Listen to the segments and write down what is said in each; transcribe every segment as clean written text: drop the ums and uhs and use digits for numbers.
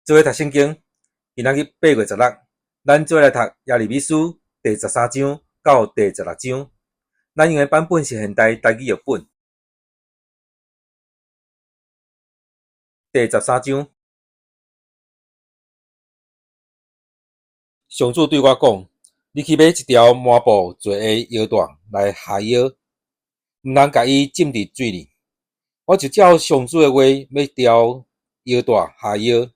做伙讀聖經，今仔日8月16，咱做伙來讀耶利米書第十三章到第十六章。咱用的版本是現代台語譯本。第十三章，上主對我講：你去買一條麻布做的腰帶來繫腰，毋通共伊浸佇水裡。我就照上主的話買條腰帶繫腰。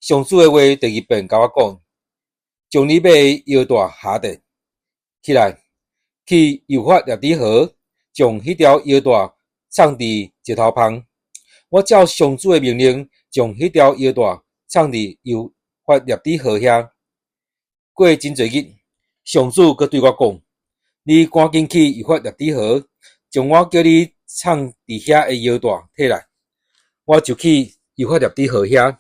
上主的話第二遍共我講：將你買的腰帶繫著，起來，去幼發拉底河，將彼條腰帶藏佇石頭縫。我照上主的命令，將彼條腰帶藏佇幼發拉底河遐。過真濟日，上主閣對我講：你趕緊去幼發拉底河，將我叫你藏佇遐的腰帶提來。我就去幼發拉底河遐，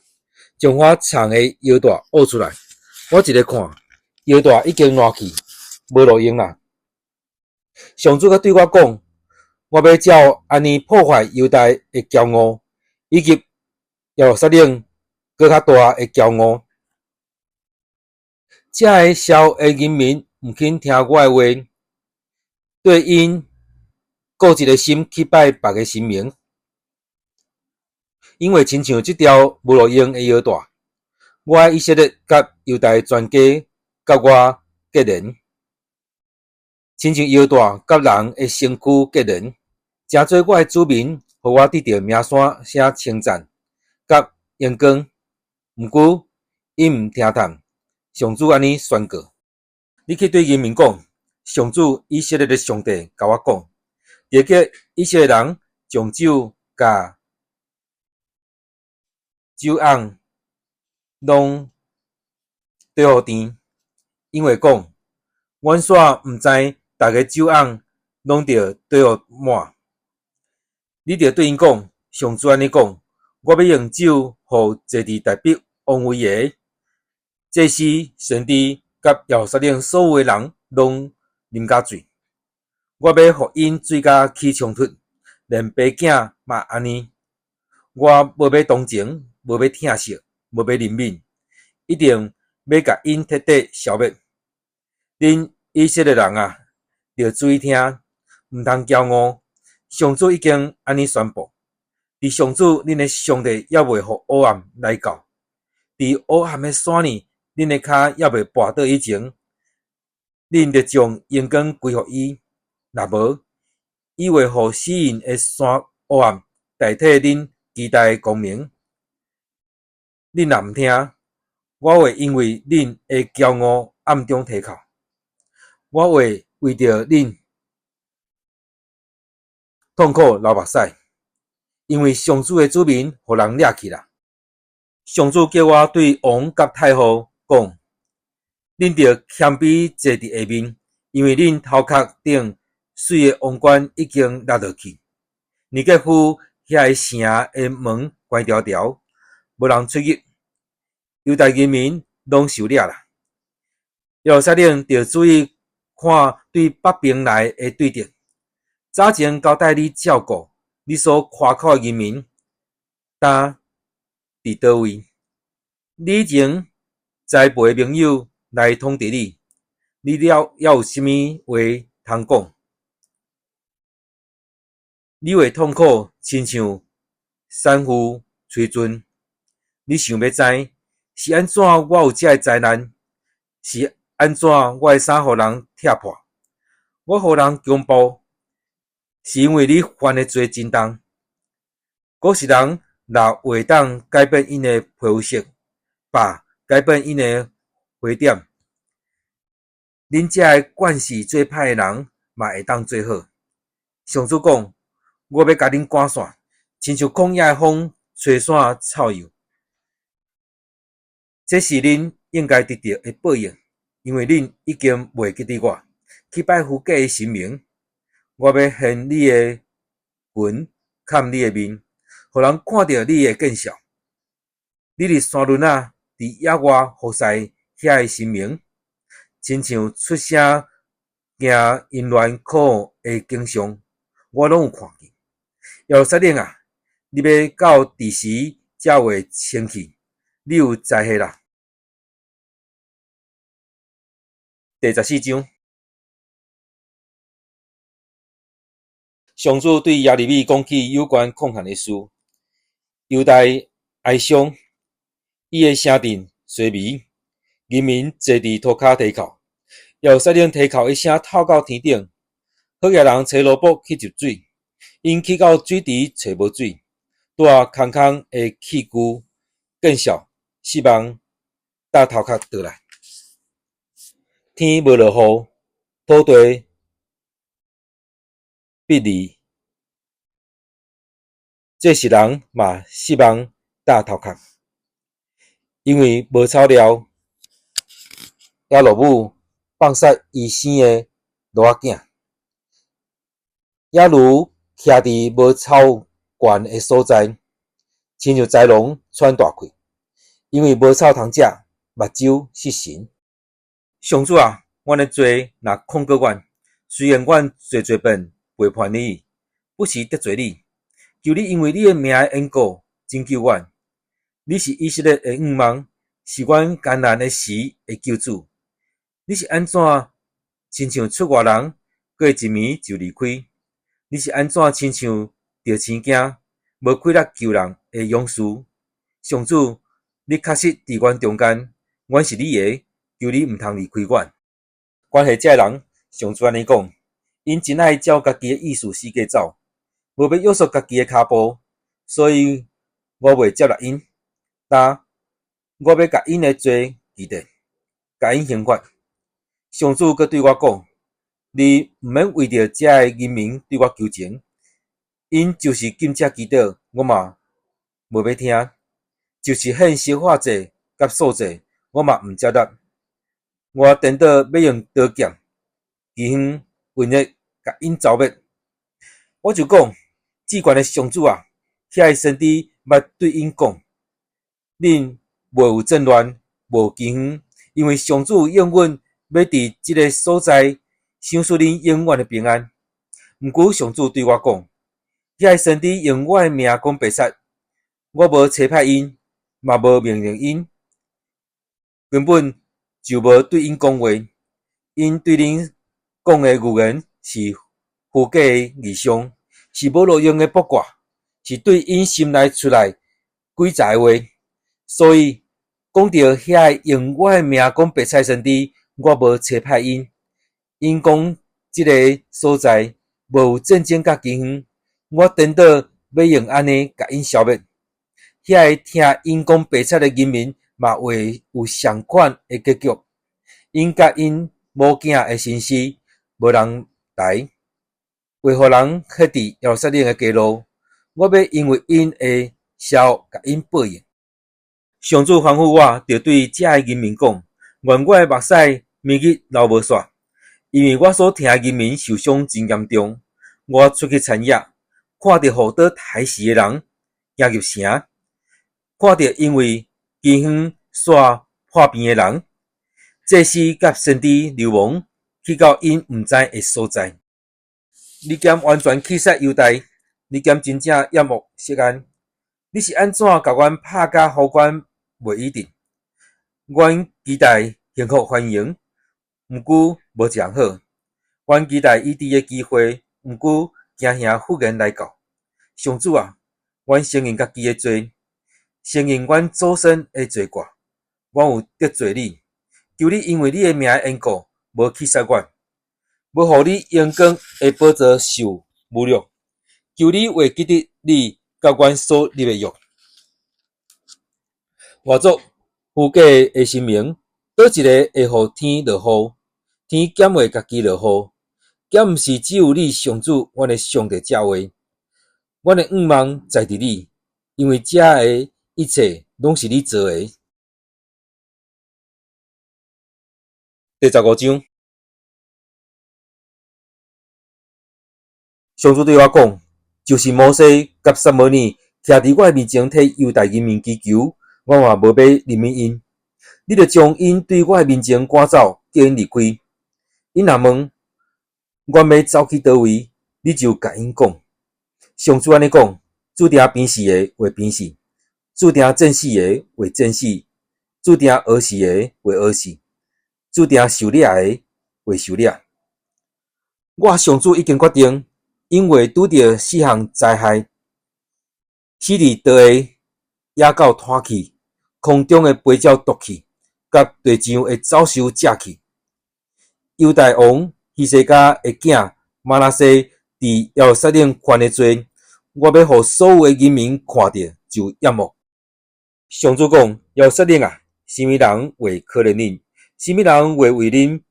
將我藏的腰帶挖出來。我一个看，腰帶已經爛去，無路用啦。上主閣對我講：我欲照按呢破壞猶大的驕傲，以及耶路撒冷閣較大的驕傲。這个痟的人民毋肯聽我的話，對𪜶固執的心去拜別个神明，𪜶會親像這條無路用的腰帶。我愛以色列佮猶大全家佮我結連，親像腰帶佮人的身軀結連，成做我的子民，予我得著名聲稱讚佮榮光。毋過𪜶毋聽從，上主按呢宣告：你去對人民講，上主以色列的上帝共我講，著叫以色列人將酒佮酒甕攏綴予甜，𪜶會講，阮煞毋知逐个酒甕攏著綴予滿。你著對𪜶講，上主按呢講，我欲用酒予坐佇大衛王位的祭司、先知佮耶路撒冷所有的人攏啉甲醉。我欲予𪜶醉甲起衝突，連爸囝嘛按呢。我無欲同情，無欲疼惜，無欲憐憫，一定欲共𪜶徹底消滅。恁以色列人啊，著注意聽，毋通驕傲。上主已經按呢宣布：佇上主恁的上帝猶未予黑暗來到，佇黑暗的山裡，恁的跤猶未跋倒以前，恁著將榮光歸予伊。若無，伊會予死蔭的山黑暗代替恁期待的光明。恁若毋聽，我會因為恁的驕傲暗中提哭，我會為著恁痛苦流目屎，因為上主的子民予人掠去啦。上主叫我對王佮太后講：恁著謙卑坐佇下面，因為恁頭殼頂媠的王冠已經落落去。尼格夫遐个城的門關牢牢，無人出入，猶大人民攏受掠啦。耶路撒冷著注意看對北邊來的對敵。早前交代你照顧你所誇口的人民，今佇佗位？你以前栽培的盟友來統治你，你了猶有啥物話通講？你會痛苦，親像產婦催陣。你想欲知是按怎我有這个災難？是按怎我的衫予人拆破？我予人強暴，是因為你犯的罪真重。古實人若會當改變𪜶的皮膚色，吧改變𪜶的皮點，恁這个慣勢做歹的人嘛會當做好。上主講：我欲共恁趕散，親像曠野的風吹散草幼。這是恁應該得著的報應，因為恁已經袂記得我，去拜虛假的神明。我欲掀你的裙，崁你的面，予人看著你會見笑。你佇山崙仔，佇野外服侍遐个神明，親像出聲驚淫亂可惡的景象，我攏有看見。耶路撒冷啊，你欲到佇時才會清氣？你有才氣啦！第14章，上主對耶利米講起有關曠旱的事。猶大哀傷，伊的城鎮衰微，人民坐佇塗跤啼哭，耶路撒冷啼哭的聲透到天頂。好額人揣蘿蔔去集水，𪜶去到水池揣無水，帶空空的器具，見笑失望，搭頭殼倒來。天無落雨，土地篳離，這世人嘛失望，搭頭殼，因為無草料。耶羅母放殺伊生的驢仔囝，野驢徛佇無草原的所在，親像豺狼喘大氣，因為無草通食，目睭失神。上主啊，阮的罪若控告阮，雖然阮濟濟遍背叛你，不時得罪你，求你因為你的名的緣故拯救阮。你是以色列的向望，是阮艱難的時的救主。你是按怎親像出外人，過一暝就離開？你是按怎親像著生驚，無氣力救人的勇士？上主，你確實佇阮中間，阮是你的，求你毋通離開阮。關係這个人，上主按呢講，𪜶真愛照家己的意思四界走，無欲約束家己的跤步，所以我袂接納𪜶。但我欲共𪜶的罪記得，共𪜶刑罰。上主閣對我講：你毋免為著這个人民對我求情，𪜶就是禁食祈禱，我嘛無欲聽；就是獻燒化祭佮素祭，我嘛毋接納。我顛倒欲用刀劍、饑荒、瘟疫共𪜶剿滅。我就講：至懸的上主啊，遐个先知捌對𪜶講：恁袂有戰亂，無饑荒，因為上主應允欲佇這个所在賞賜恁永遠的平安。毋過上主對我講：遐个先知用我的名講白捒，我無差派𪜶，嘛無命令𪜶，根本就無對𪜶講話。𪜶對恁講的預言是虛假的異象，是無路用的卜卦，是對𪜶心內出來詭詐的話。所以講著遐個用我的名講白捒先知，我無差派𪜶，𪜶講這个所在無有戰爭佮饑荒，我顛倒欲用按呢共𪜶消滅。遐个聽𪜶講白捒的人民嘛會有相款的結局。𪜶佮𪜶某囝的身屍無人抬，會予人歇佇耶路撒冷的街路。我欲因為𪜶的邪惡共𪜶報應。上主吩咐我，著對這个人民講：願我的目屎暝日流無煞，因為我所疼的人民受傷真嚴重。我出去田野，看著予刀刣死的人行入城，看著因為饑荒煞破病的人，祭司佮先知流亡去到𪜶毋知的所在。你敢完全棄殺猶大？你敢真正厭惡錫安？你是按怎共阮拍甲予阮袂醫治？阮期待幸福繁榮，毋過無一項好。阮期待醫治的機會，毋過驚嚇忽然來到。上主啊，阮承認家己的罪，承認阮祖先的罪過，阮有得罪你，求你因為你的名的緣故，無棄殺阮，無予你榮光的寶座受侮辱。求你會記得你佮阮所立的約。化作虛假的神明，佗一个會予天落雨？天敢會家己落雨？敢毋是只有你上主，阮的上帝才話？阮的向望在佇你，因為這个一切攏是你造的。第15章，上主對我講，就是摩西佮撒母耳徛佇我面前替猶大人民祈求，我嘛無欲憐憫𪜶。你著將𪜶對我面前趕走，叫𪜶離開。𪜶若問，阮欲走去佗位？你就共𪜶講，上主按呢講：注定瀕死的會瀕死，注定戰死的會戰死，注定餓死的會餓死，注定受掠的會受掠。我上主已經決定，𪜶會拄著四項災害：死佇刀下、野狗拖去、空中的飛鳥啄去，佮地上的走獸食去。猶大王希西家的囝瑪拿西佇耶路撒冷犯的罪，我欲予所有的人民看著就厭惡。上主講：耶路撒冷啊，啥物人會可憐恁？啥物人會為恁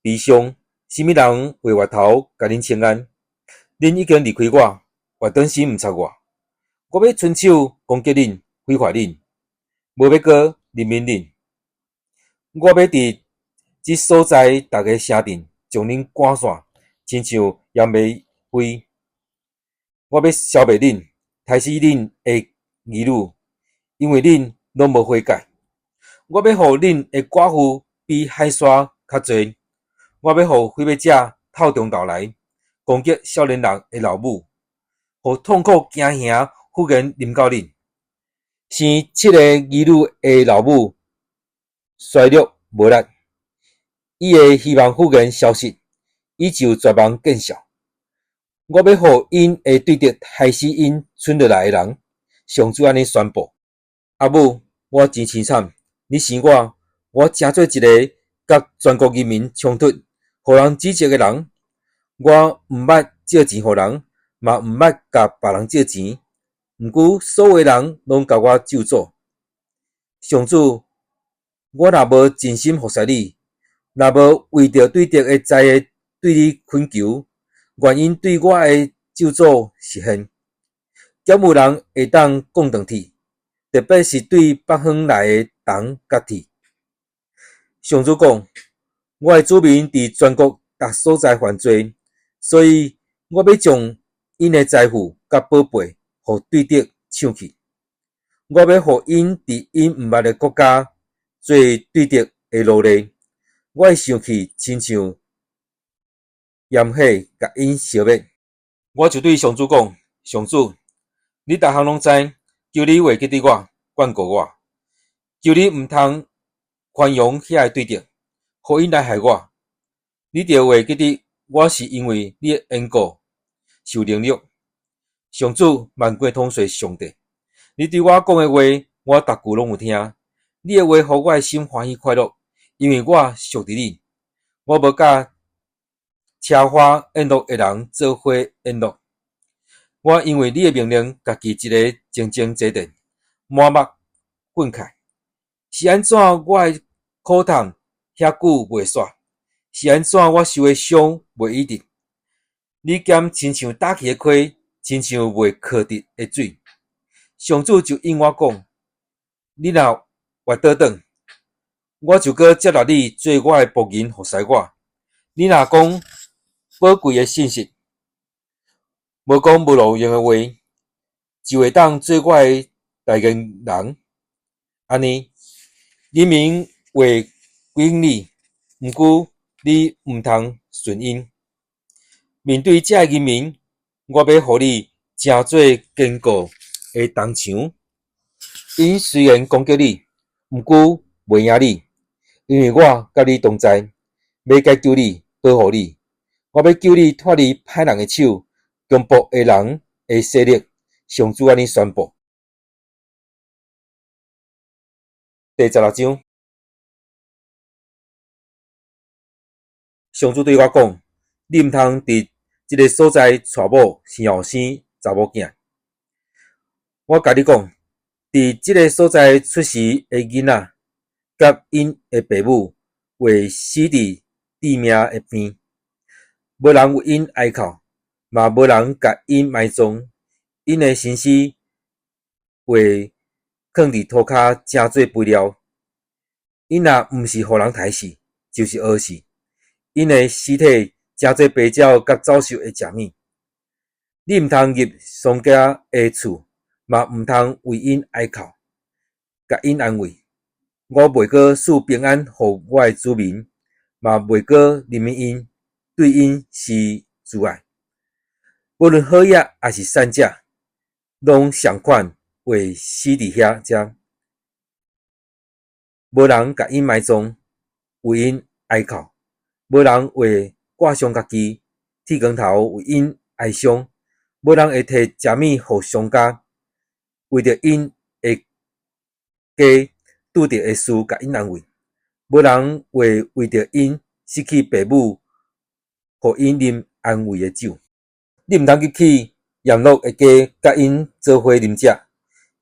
悲傷？啥物人會回頭共恁請安？恁已經離開我，回轉身毋插我。我欲伸手攻擊恁，毀壞恁，無欲閣憐憫恁。我欲佇這所在逐个城鎮將恁趕散，親像炎的灰。我欲消滅恁，刣死恁的兒女，因為恁攏無悔改。我欲予恁的寡婦比海沙較濟。我欲予毀滅者透中晝來攻擊少年人的老母，予痛苦驚嚇忽然臨到恁。生七个兒女的老母衰弱無力，伊的希望忽然消失，伊就絕望見笑。我欲予𪜶的對敵刣死𪜶剩落來的人。上主按呢宣布：阿母，我真凄慘，你生我，我成做一个佮全國人民衝突、予人指責的人。我毋捌借錢予人，嘛毋捌共別人借錢。毋過所有的人攏共我咒詛。上主，我若無盡心服侍你，若無為著對敵的災禍對你懇求，願𪜶對我的咒詛實現。敢有人會當講轉去？特別是對北方來的銅佮鐵。上主講：我的子民佇全國逐所在犯罪，所以我欲將𪜶的財富佮寶貝，予對敵搶去。我欲予𪜶佇𪜶毋捌的國家做對敵的奴隸。我的生氣親像炎火，共𪜶燒滅。我就對上主講：上主，你逐項攏知，求你會記得我，眷顧我。求你毋通寬容遐个對敵，予𪜶來害我。你著會記得我是因為你的緣故受凌辱。上主，萬軍統帥上帝，你對我講的話，我逐句攏有聽。你的話予我的心歡喜快樂，因為我屬佇你。我無佮奢華宴樂的人做伙宴樂。我因為你的命令，家己一個靜靜坐殿，滿目憤慨。是按怎我的苦痛遐久袂煞？是按怎我受的傷袂醫治？你敢親像焦去的溪，親像袂涸直的水？上主就應我講：你若回倒轉，我就閣接納你做我的僕人服侍我。你若講寶貴的信實，無講無路用的話，就會當做我的代言人。按呢，人民會歸向你，毋過你毋通順𪜶。面對這个人民，我欲予你成做堅固的銅牆。𪜶雖然攻擊你，毋過袂贏你，因為我佮你同在，欲解救你，保護你。我欲救你脫離歹人的手，強暴的人的勢力。上主按呢宣布。第十六章，上主對我講：你毋通佇這个所在娶某生後生查某囝。我共你講，佇這个所在出世的囡仔，佮𪜶的爸母會死佇致命的邊，無人為𪜶哀哭，嘛無人共𪜶埋葬，𪜶的身屍會囥佇塗跤，成做肥料。𪜶若毋是予人刣死，就是餓死。𪜶的屍體成做飛鳥佮走獸的食物。你毋通入喪家的厝，嘛毋通為𪜶哀哭，共𪜶安慰。我袂閣賜平安予我的子民，嘛袂閣憐憫𪜶，對𪜶施慈愛。無論好者抑是善者，攏仝款會死佇遐遮，無人共𪜶埋葬，為𪜶哀哭，無人會割傷家己，剃光頭為𪜶哀傷，無人會提食物予喪家，為著𪜶的家拄著的事共𪜶安慰，無人會為著𪜶失去爸母，予𪜶啉安慰的酒。你毋通入去閻樂的家，佮𪜶做伙啉食。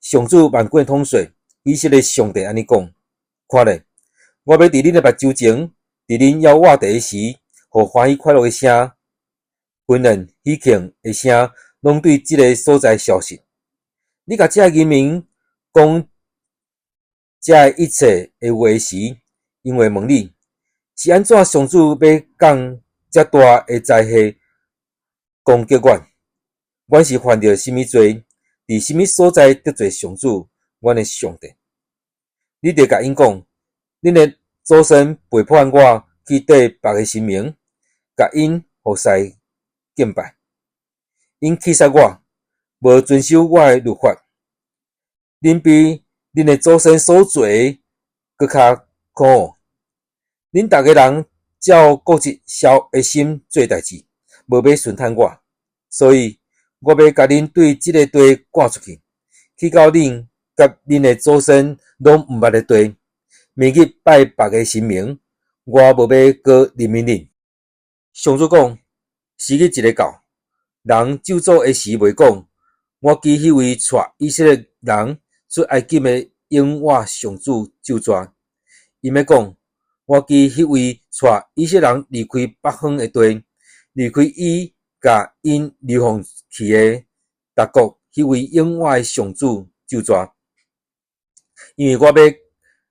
上主萬軍的統帥，以色列上帝按呢講：看咧，我欲佇恁的目睭前，佇恁猶活著的時，予歡喜快樂的聲、歡樂喜慶的聲，攏對這个所在消失。你共這个人民講這一切的話時，𪜶會問你：是按怎上主欲降遮大的災禍攻擊阮？阮是犯著啥物罪？佇啥物所在得罪上主，阮的上帝？你著共𪜶講：恁的祖先背叛我，去綴別个神明，共𪜶服侍敬拜。𪜶棄殺我，無遵守我的律法。恁比恁的祖先所做的閣較可惡。恁逐个人照固執邪惡的心做代誌，無欲順趁我，所以我欲共恁對這个地趕出去，去到恁佮恁的祖先攏毋捌的地，明日拜別个神明，我無欲閣憐憫恁。上主講：時日一个到，人咒詛的時袂講，我記彼位帶以色列人出埃及的永活上主咒詛。𪜶欲講：我記彼位帶以色列人離開北方的地，離開伊共𪜶流放去的逐國，彼位永活的上主咒詛。因為我欲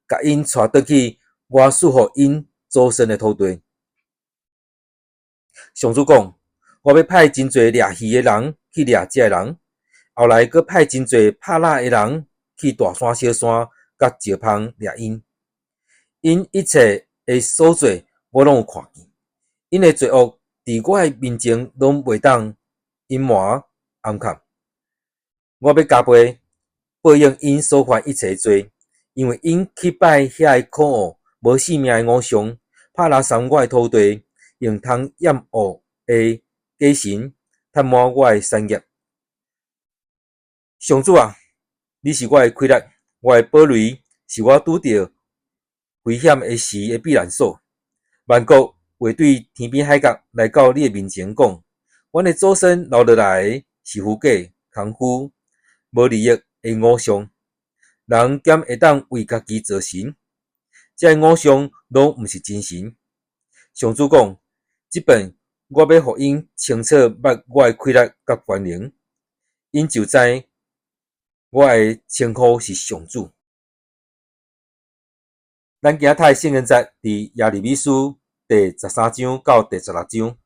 共𪜶帶轉去我賜予𪜶祖先的土地。上主講：我欲派真濟掠魚的人去掠這个人，後來閣派真濟拍獵的人去大山、小山佮石縫掠𪜶。𪜶一切的所做，我攏有看見。𪜶的罪惡佇我的面前攏袂當隱瞞掩藏。我欲加倍報應𪜶所犯一切的罪，因為𪜶去拜遐个可惡無性命的偶像，拍垃圾我的土地，用通厭惡的假神貪滿我的產業。上主啊，你是我的氣力，我的堡壘，是我拄著危險的時的避難所。萬國會對天邊海角來到你的面前講：阮的祖先留落來的是虛假、空虛、無利益的偶像，人敢會當為家己造神？這个偶像攏毋是真神。上主講：這擺我欲予𪜶清楚捌我的氣力佮權能，𪜶就知我的稱呼是上主。咱今仔讀的聖經節佇耶利米書第13章到第16章。